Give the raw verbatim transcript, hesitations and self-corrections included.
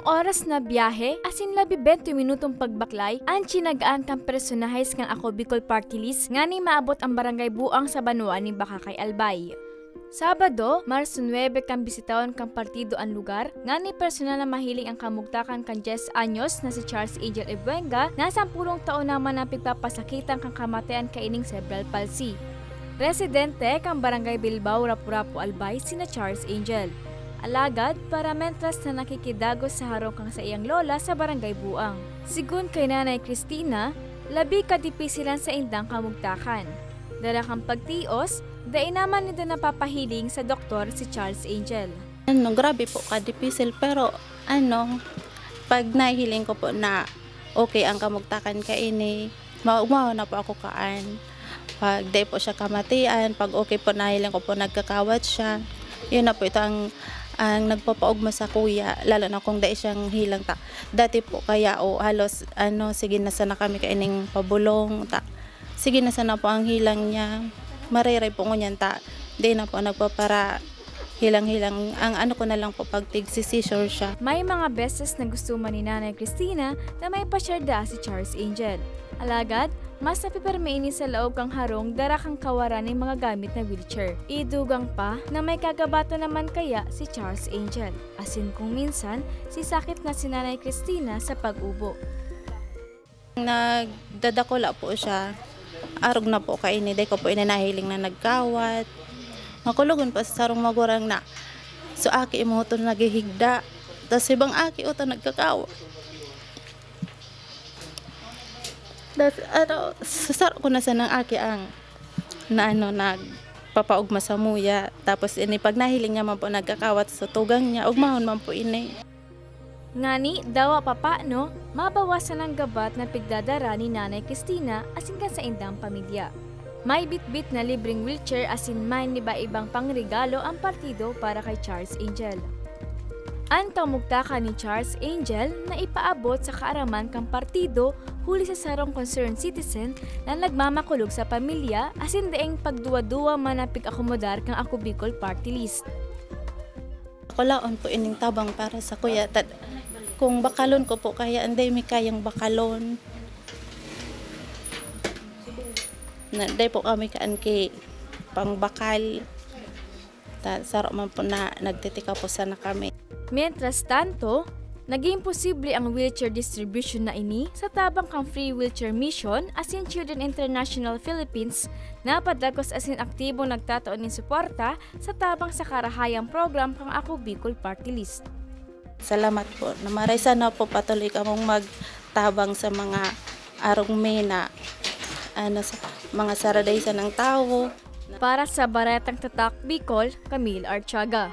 Oras na biyahe, asin labi bente minutong pagbaklay, an tinagaan kan personahes kan Ako Bicol Party List ngani maabot an Barangay Buang sa banwaan nin Bacacay, Albay. Sabado, Marso nuebe, kan bisitahon kan partido an lugar, ngani personal na mahiling an kamugtakan kan dyes anyos na si Charles Angel Ebuenga, na sampulong taon naman ang pigpapasakitan kan kamatayan kaining cerebral palsy. Residente kan Barangay Bilbao, Rapu-Rapu, Albay, sina Charles Angel. Alagad, para mentras na nakikidagos sa harong kan saiyang lola sa Barangay Buang. Sigun kay Nanay Cristina, labi kadipisilan sa indang kamugtakan. Dara kan pagtios, dai naman ninda napapahiling sa doktor si Charles Angel. Ano, grabe po kadipisil, pero ano, pag nahihiling ko po na okay ang kamugtakan kaini, ma-, umahon na po ako kaan. Pag di po siya kamatian, pag okay po, nahiling ko po nagkakawat siya, yun na po ito ang, ang nagpapaugma sa kuya, lalo na kung dai siyang hilang ta. Dati po kaya, o halos, ano, sige na sana kami kaining pabulong, ta, sige na sana po ang hilang niya. Mariray po ngunyan ta, di na po nagpapara hilang-hilang. Ang ano ko na lang po, pag tig-seizure siya. May mga beses na gusto man ni Nanay Cristina na may pa-share daa si Charles Angel. Alagad, mas napipirmi ini sa laog kan harong dara kan kawaran nin mga gamit na wheelchair. Idugang pa na may kagabatan naman kaya si Charles Angel, asin kung minsan, sisakit na si Nanay Cristina sa pag-ubo. Nagdadakula po siya. Arog na po kaini, dai ko po ini nahiling na nagkawat. Makulogon pa sa sarong magurang na, "So, aki mo to naghihigda." Tas ibang aki o to nagkakawat. Tas ano, sa saro ko na sanang aki ang na ano, nagpapaugma sa muya. Tapos ini, pag nahiling niya man po nagkakawat sa tugang niya, ugmahon man po ini. Ngani, dawa pa paano, mabawasan ang gabat na pigdadara ni Nanay Cristina asin kan saindang pamilya. May bitbit na libreng wheelchair asin may iba-ibang pangregalo ang partido para kay Charles Angel. An kamugtakan ni Charles Angel na ipaabot sa kaaraman kan partido huli sa sarong concerned citizen na nagmamakulog sa pamilya asin daing pagduwa-duwa man na pig-akomodar kan Ako Bicol Party List. Kulaon po ining tabang para sa kuya. Tat-, kung bakalon ko po kaya, hindi mi kayang bakalon. Na, dai po kami kaan ki pangbakal. Ta, saro man po na nagtitika po sana kami. Mientras tanto, naging posible ang wheelchair distribution na ini sa tabang kan Free Wheelchair Mission asin Children International Philippines na padagos asin aktibong nagtatao nin suporta sa tabang sa karahayang program kan Ako Bicol Party List. Salamat po. Na maray sana po patuloy kamong magtabang sa mga arog mi na, ano, sa mga saradahisan ng tawo. Para sa Baretang Tatak Bicol, Camille Artiaga.